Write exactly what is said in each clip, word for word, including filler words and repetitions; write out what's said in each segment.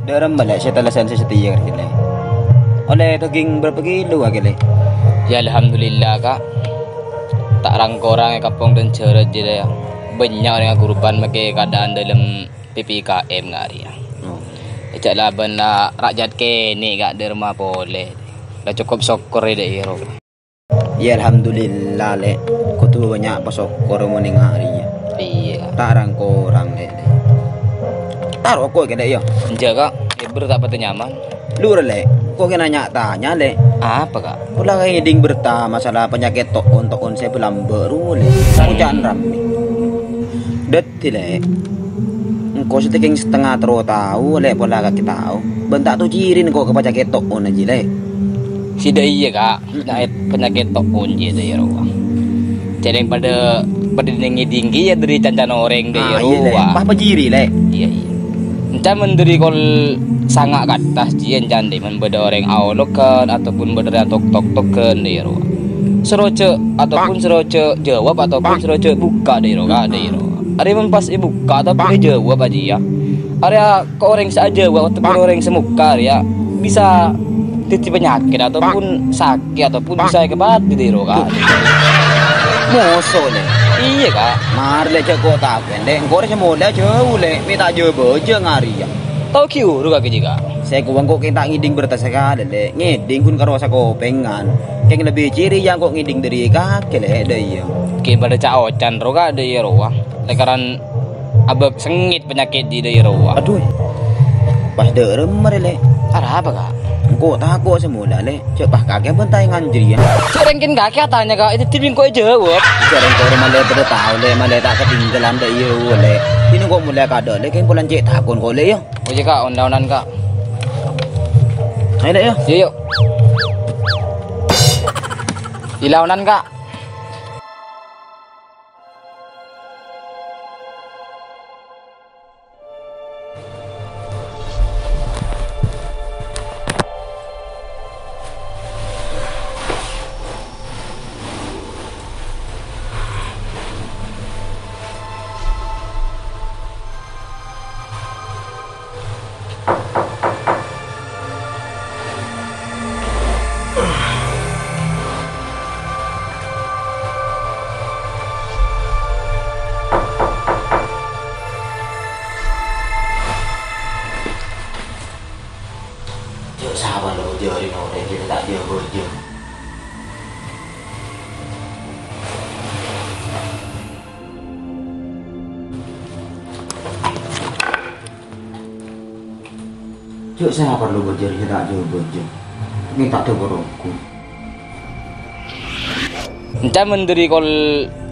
Dâremma, Lè', sè tèllèsan sè satèya, Lè'? Ollè dhâghing bârâmpa kilo, Lè'? Ya, alhamdulillah, Ka'. Ta' rang-korang è kampong Danjârât, jârèya. Bânnya' orèng aghurban makè kaadâ'ân dâlem P P K M, Ka', rèya. Oh. Jhâ' labân, ah, rajât kènè', Ka', dâremma polè. La cokop sokkor, Lè', iyâ, ro. Ya, alhamdulillah, Lè'. Kodhu bânnya' pasokkor mon enga' rèya. Iyâ. Ta' rang-korang, Lè'. Ta' roko' kèya, Lè', yâ? Enjâ', Ka'. Eber ta' patè nyaman. Lur, Lè'. Ko' kèya nya-tanya, Lè'. Apa, Ka'? Pola ngèdhing berta masalah panyakèt to'on-to'on sè bâlâmbâ' ro, Lè'. Oca'an rammè. Dhâddhi, Lè'. Engko' satèkèng satengnga terro tao, Lè', pola kakè tao. Bân ta' tao ciri engko' ka panyakèt to'on jiyâ, Lè'. Sè dâ' iyâ, Ka'. Panyakèt, panyakèt to'on jiyâ dâ' iyâ rowa. Jhâreng padâ, padâ ngèdhing kèya dâri can-can orèng dâ' iyâ rowa. Ah, iyâ, Lè'. Pas pajiri, Lè'. Iyâ, iyâ. Enca' mon dâri kol sanga' ka attas jiyâ enca' dâ' mon bâdâ orèng aologhân ataupun bâdâ orèng tok-tok-toghân dâ' iyâ rowa. Soro jhâ' ataupun soro jhâ' jâwâb ataupun soro jhâ' bukka' dâ' iyâ rowa, Ka', dâ' iyâ rowa. Arèya mon pas èbukka' ataupun èjâwâb jiyâ. Arèya Ka' orèng sè ajâwâb ataupun orèng sè mokka' rèya bisa dhâddhi panyakèt ataupun sakè' ataupun bisa èkapatè dâ' iyâ rowa, Ka'. Moso, Lè'. Iyâ, Ka'. Marè, Lè', jhâ' ko' takèn, Lè'. Engko' rè sè molè jhâu, Lè'. Mè' ta' jâ-bâjâ ngarèya. Tao ghi' oro kakè jiyâ, Ka'. Sè kowa engko' kèng ta' ngèdhing berta sakalè, Lè'. Ngèdhing ghun karo sakopèngan. Kèng lebbi ciri yâ engko' ngèdhing dâri kakè, Lè', dâ' iyâ. Kèng padâ ca'-oca'an ro, Ka', dâ' iyâ rowa. Lakaran abâb sengngèt panyakèt dâ' iyâ rowa. Adhu. Pas dâ'remma rè, Lè'. Arapa, Ka'? Engko' tako' sè mola, Lè'. Jhâ' pas kakè bân taèngan jârèya. Jhâreng kèng kakè atanya, Ka'. Èdhâddhi bi' engko' èjâwâb. Jhâreng korè malè padâ tao, Lè'. Malè ta' katèngghâlân dâ' iyâ rowa, Lè'. Dinah engko' molè kaadâ', Lè'. Kèng polana cè' takon ko', Lè', yâ. Oke, Ka'. Onda-ondan, Ka'. Ayo, Lè', yâ. Yuk, yuk. Ila onan, Ka'. Jhâ' sapa lo jârèya orèng sè ta' jâ-bâjâ. Jhâ' sè parlo bâjâr sè ta' jâ-bâjâ. Mè' ta' dâ' bârângku. Enca' mon dâri kol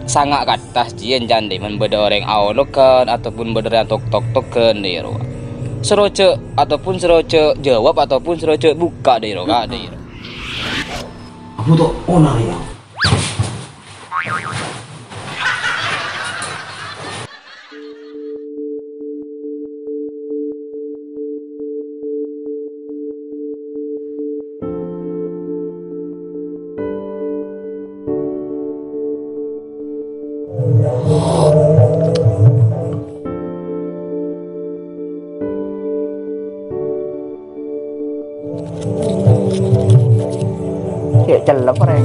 sanga' ka attas jiyâ enca' dâ' mon bâdâ orèng aologhân ataupun bâdâ orèng tok-tok-toghân dâ' iyâ rowa. Soro jhâ' ataupun soro jhâ' jâwâb ataupun soro jhâ' bukka' dâ' iyâ rowa, Ka', dâ' iyâ rowa. Aku tak onar ya. Cè' cellep, rèng.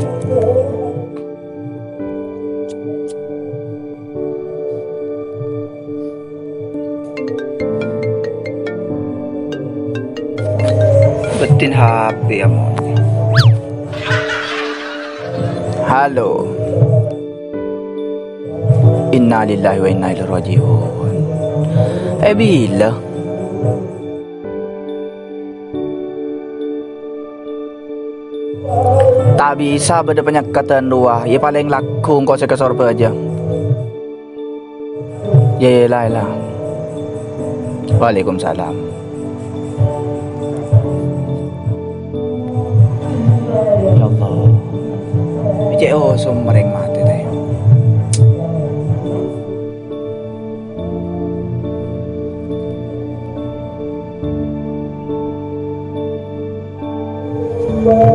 Beddhin H P ya, Mon. Halo. Innalillahi wa inna ilaihi raji'un. Eh, bilâ? Ta' bisa bâdâ panyakadhân rowa, ya palèng lagghu' engko' sè ka Sorbhâjâ. Ya, ya, la, la. Waalaikumsalam. Ya Allah. Cè' osom marèng matè, tè.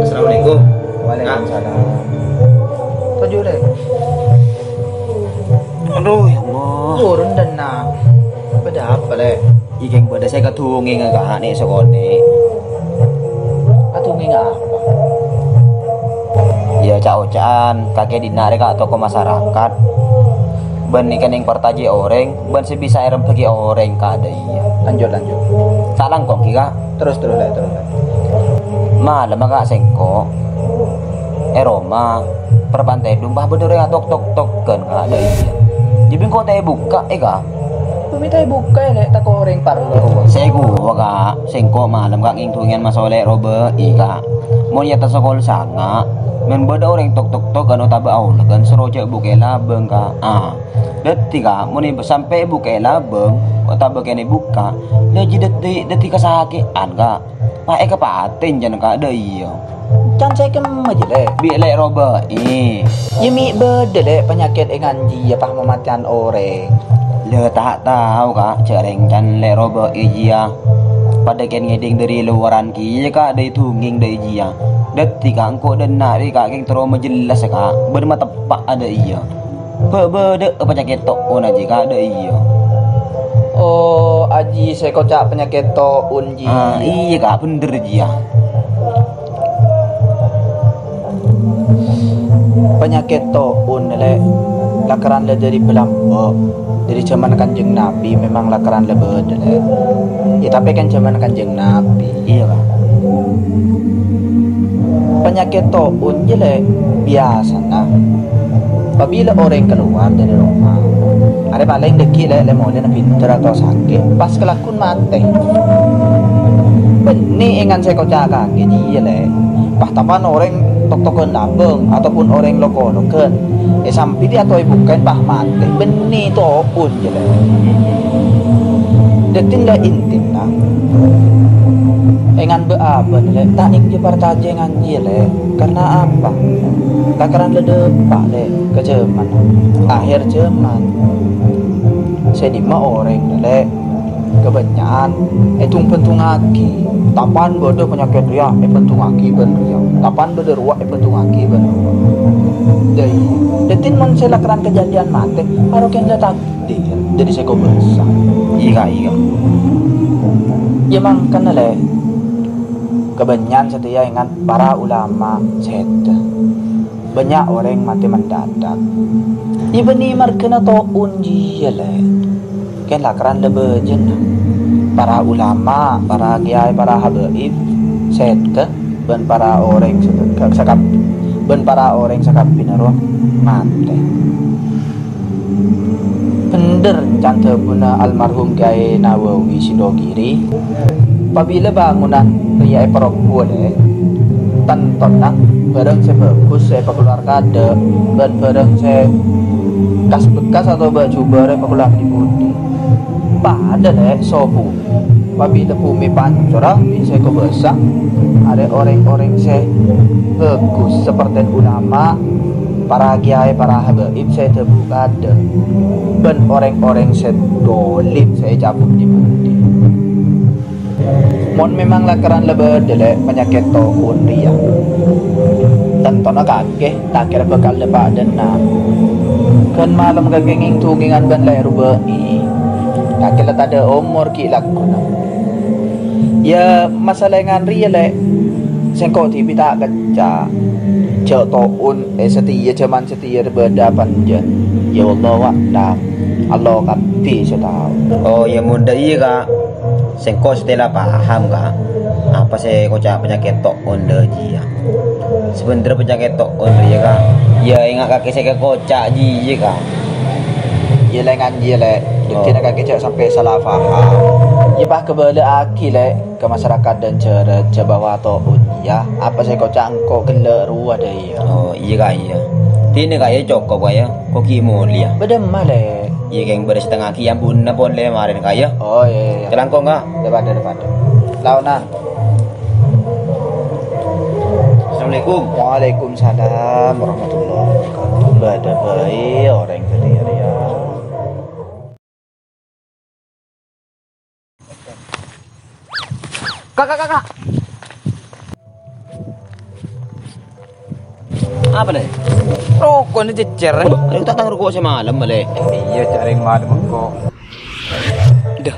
Assalamualaikum. Waalaikumsalam. Toju', Lè'. Aduh, ya Allah. Turun, Denna. Bâdâ apa, Lè'? Iyâ, kèng bâdâ sè èkadhungènga, Ka', nè' sakonè'. Kadhungènga apa? Iyâ, ca'-oca'an kakè dinna' rè, Ka', tokoh masyarakat. Bân nèka nèng partajâ orèng, bân sè bisa èrembhâghiyâ orèng, Ka', dâ' iyâ. Lanjut, lanjut. Ta' langkong ghi, Ka'. Terus, terus, Lè', terus, Lè'. Malemma, Ka', sèngko' è roma, parpantèdung, pas bâdâ orèng atok-tok-tokan, Ka', dâ' iyâ. Jiyâ bi' engko' ta' èbukka', è, Ka'. Bâ' mè' ta' èbukka', Lè', tako' orèng parlo. Sè ghuwa, Ka', sèngko' malem, Ka', ngèng-dhungèngan masolè robâ'i, Ka'. Mon è attas sokol sanga', mon bâdâ orèng tok-tok-tokan otabâ aolèghân, soro jhâ' bukka' è labâng, Ka'. Ah. Dâddhi, Ka', mon è sampè' bukka' è labâng, otabâ kènè bukka', la jiyâ dâddhi, dâddhi kasakè'an, Ka'. Pas èkapatèn jân, Ka', dâ' iyâ. Can sè kemma jiyâ, Lè'? Bi' Lè' robâ'i. Iyâ mè' bâdâ, Lè', panyakèt èngan jiyâ pas mamatèyan orèng. La ta' tao, Ka', jhâ' rèng can Lè' robâ'i jiyâ. Padâ kèng ngèdhing dâri lowaran kèya, Ka', dâri dhungèng dâri jiyâ. Dâddhi, Ka', engko' dâ' enna' rè, Ka', kèng terro majellas, Ka', bân mateppa' dâ' iyâ. Bâ-, bâdâ'â panyakèt to'un jiyâ, Ka', dâ' iyâ. Oh, jiyâ sè èkoca' panyakèt to'un jiyâ. Ah, iyâ, Ka', bhender jiyâ. Panyakèt to'un, Lè', lakaran la dâri bâlâmbâ'. Dâri jhâman Kanjeng Nabi memang lakaran la bâdâ, Lè'. Yâ, tapè kan jhâman Kanjeng Nabi. Iyâ, Ka'. Panyakèt to'un jiyâ, Lè', biyasana apabila orèng kalowar dâri roma, arè palèng dhâggi', Lè', lè-molèna bhender atau sakè', pas kalagghuna matè. Bânnè èngan sè èkoca' kakè jiyâ, Lè', pas tapan orèng tok-tokan labâng ataupun orèng lok-ologhân, èsampèdhi atau èbukkaèn pas matè. Bânnè to'un. Dâddhi la intina, èngan bâ-abâ, Lè', ta' nèng jhâ' parcajâ èngan jiyâ, Lè'. Karna apa? Lakaran la dâpa', Lè', ka jhâman akhèr jhâman. Sè dimma orèng, Lè', kabânnya'an ètung-bhântungngaghi. Tapan bâdâ panyakèt rèya èbhântungngaghi bân rèya. Tapan bâdâ rowa èbhântungngaghi bân rowa. Dâ-, dâddhi mon sè lakaran kadhâddhiyân matè, aro kèng la tak- Dâddhi, dâddhi sè kobâsa. Iyâ, Ka', iyâ. Iyâ, mangkana, Lè', kabânnya'an satèya èngan para ulama sèdhâ. Bânnya' orèng matè mendadak. Iyâ, bânnè marghâna to'un jiyâ, Lè'. Kèng lakaran la bâjâna. Para ulama, para kèyaè, para habaib sèdhâ, bân para orèng saka-, sakab-, bân para orèng sakabbhiyânna rowa matè. Bhender can dhâbuna almarhum Kyaè Nawawi Sindogiri, "Apabila bangunan rèya èparobhu, Lè', tantona bhârâng sè bhâghus sè èpakalowar kaadâ', bân bhârâng sè kas-bekas atabâ jhubâ' èpakalowar dhi-budhi. Padâ, Lè', sobhu." Apabila bhumè pancora bi' sè kobâsa, arè orèng-orèng sè bhâghus, sapertèna ulama, para kèyaè, para habaib sè èdhâbu kaadâ', bân orèng-orèng sè dolim sè ècabut dhi-budhi. Mon memang lakaran la bâdâ, Lè', panyakèt to'un rèya, tantona kakè ta' kèra bhâkal dâpa' dâ' enna'. Ghân malem kakè ngèng-dhungèngan bân Lè' robâ'i. Kakè la tadâ' omor ghi' lagghuna. Iyâ, masalah èngan rèya, Lè', sèngko' dhibi' ta' kèca'. Jhâ' to'un, è, satèya jhâman satèya bâdâ apa enjâ'. Iyâ, wallahu a'lam. Allah kabbhi sè tao. Oh, iyâ, mon dâ' iyâ, Ka'. Sèngko' satèya la paham, Ka', apa sè èkoca' panyakèt to'un dâ' jiyâ. Sabhendherra panyakèt to'un rèya, Ka', iyâ, enga' kakè sè èkoca' jiyâ, Ka'. Iyâ, Lè', ngan iyâ, Lè'. Oh. Dhâddhina kakè jhâ' sampè' sala paham. Iyâ, pas kabâlâ'aghi, Lè', ka masarakat dân jhârât jhâ' bahwa to'un, iyâ, apa sè èkoca' engko' ghellâ' rowa dâ' iyâ. Oh, iyâ, Ka', iyâ. Dinah, Ka', iyâ, cokop, Ka', iyâ. Ko' ghi' molèya. Bâdâ emma, Lè'? Iyâ, kèng bâdâ setengah ghi' ampon napa, Lè', marèn, Ka', iyâ. Oh, iyâ, iyâ. Kalangkong, Ka'. Dâ' padâ, dâ' padâ. Laonan. Assalamualaikum. Waalaikumsalam warahmatullahi wabarakatuh. Bâdâ bhâi orèng ghâliyâ rèya. Ka', Ka', Ka', Ka'. Apa, Lè'? Roko' nè cècèr. Aduh, aduh, ta' tang roko' sè malem, Lè'. Iyâ, jhâ' rèng malem engko'. Dâ.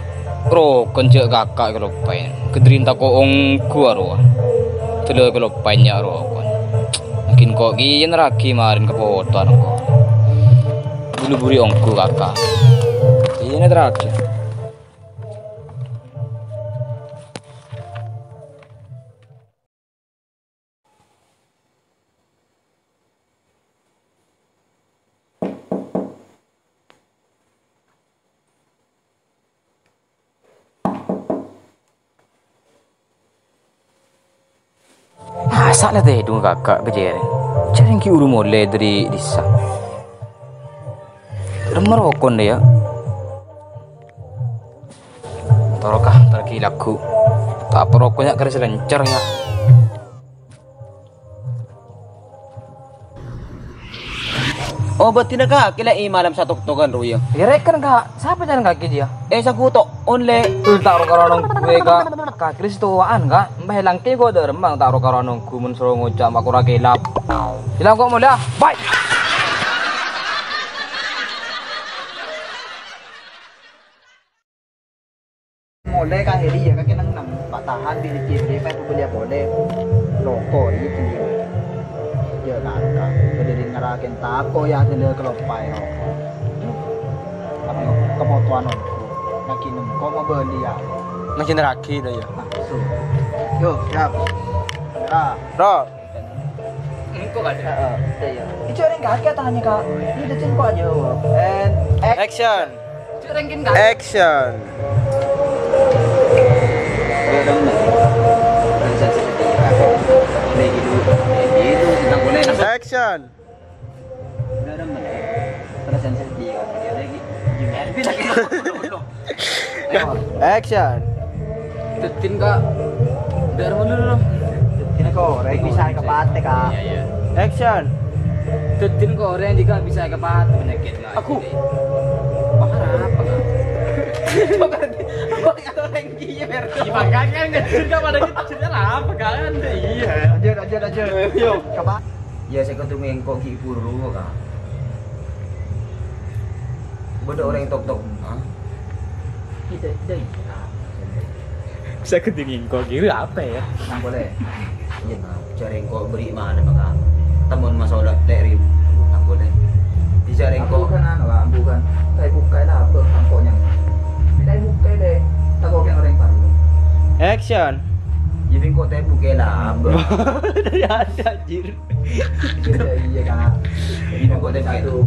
Rokon jhâ' kaka' kaloppaè. Kedrin tako' ongghu arowa. Dâlâ kaloppaè nya' rokon. Mungkin ko' kèya nerraghi marèn ka foto arengko. Buru-buru ongghu kaka'. Kèya nerraghi. Masa' la tèdung kaka' ka jhârèng? Jhârèng ghi' buru molè dâri dhisa. Remma rokon dâ' iyâ. Toro' ka, toro' ghi' lagghu. Ta' apa rokon nya' karè sè lèncèr nya'. Oh, bâdina, Ka', kèlè'i malem satoktokan, ro, iyâ. Iyâ, rèken, Ka'. Sapa jhâlân kakè, jiyâ? Eh, saguto, onlè. Eh, ta' ro-karo nongghu, Ka'. Kakè rè sè towa'an, Ka'. Mbah èlangkè ko' dâremma, ta' ro-karo nongghu, mon soro ngoca' makora kèlap. Bilang ko' molè, ah. Bye. Molè ka Heri ya, kakè neng-neng. Pak tahan di Riki, Riki, Pak, bâliya polè. Loko, iya, bâliya. Ya, kakak. Bâdâ rèng ngèrakèn tako, ya, adâ lè kaloppaè roko. Apa, kemotoan ongghu. Nagi nengko mau bâli, ya. Nagi neragi, to, ya. Langsung. Yo, siap. Ya. Bro. Engko' ka, Cak. Heeh, iya, iya. Ijo rèng kakè tanya, Kak. Ini udah cengkok aja. And action. Ijo rèng kin, Kak. Action. Action. Action. Teddin, Kak. Dâ'ramma dulu, dong. Teddin kok, rèng bisa kepate, Kak. Iya, iya. Action. Teddin kok, rèng jika bisa kepate penyakit, Kak. Aku. Parah apa, Kak? Coba, coba kata orang gila, Mer. Iya, makanya nggak juga pada gitu. Cerita apa, Kak? Iya. Lanjut, lanjut, lanjut. Yo. Coba. Ya, sè kodhu ngèngko' ghi' buru, Kak. Bâdâ orèng tok-tok, ha? Kita, kita. Sè kodhu ngèngko' ghi' apa ya? Nang boleh. Iya, Kak. Jhâ' rèng ko' bâri' mana, Kak? Temen masalah lè' ri-, nang boleh. Di jhâ' rèng ko'. Bukan anu, Kak, bukan. Tapi bukan apa, kampoknya. Tapi bukan deh. Takut yang orang parlo. Action. Jadi kok tapi bukan lah, apa? Dari ada, anjir. Iya, iya, Kak. Ini kok ada satu.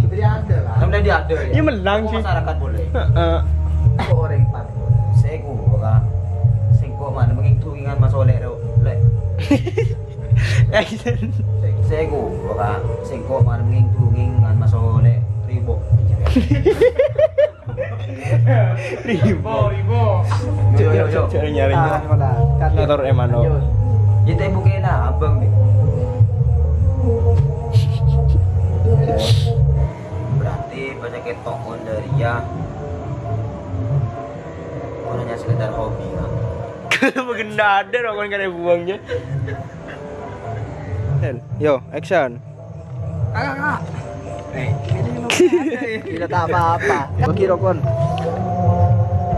Jadi ada, Kak. Kan udah diada, ya? Iya, melang sih. Masyarakat boleh. Heeh. Kok orang empat. Sèngko', Kak. Sèngko' mana menging turingan Mas Oleh, Rok. Lek. Sèngko', Kak. Sèngko' mana menging turingan Mas Oleh. Ribo. Ribo. Ribo. Yo, yo, yo. Cari nyari. Ah, mana? Kan. Motor emang, no. Lanjut. Kita bukain abang, nih. Berarti banyak yang tokon dari ya. Orangnya sekedar hobi, kan? Kalau begendada, rokok kan ada buangnya. Yo, action. Kakak, Kak. Eh, ini lo. Tidak tak apa-apa. Bagi rokon.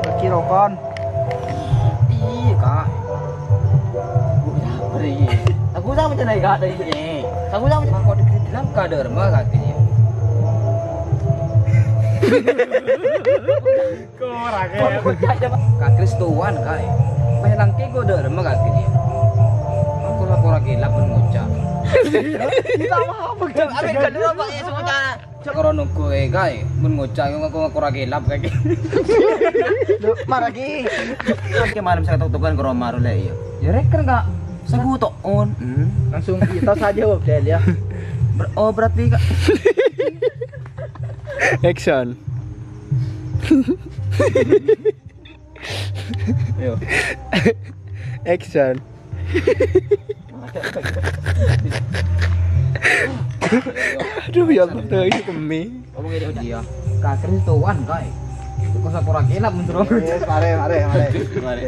Bagi rokon. Iya, Kak. Bu, sabar, iya. Aku sama macam naik ada ini. Aku sama macam kau di dalam kadar mah, Kak, ini. Kora kèya. Ka Kristowan kaè. Pas nangkè kok dâremma kakè jiyâ. Aku la kora kèlap mon ngoca'. Kita apa? Apa kan? Apa kan dulu, Pak, ya, semuanya. Cek koro nunggu, eh, kaè. Mon ngoca' aku kora kèlap kakè. Duh, marah ki. Kakè malem sè tok-tokan koro maro lè, iya. Ya, reker, Kak. Sabu tok on. Hmm. Langsung kita saja, Bob, ya. Ber-, oh, berarti, Kak. Action. Ayo. Action. Aduh, ya Allah, tuh, ini kemi. Ngomong ini dia. Kakek tuan, kaè. Kok sakura kèlap menurut. Yes, mari, mari, mari. Mari.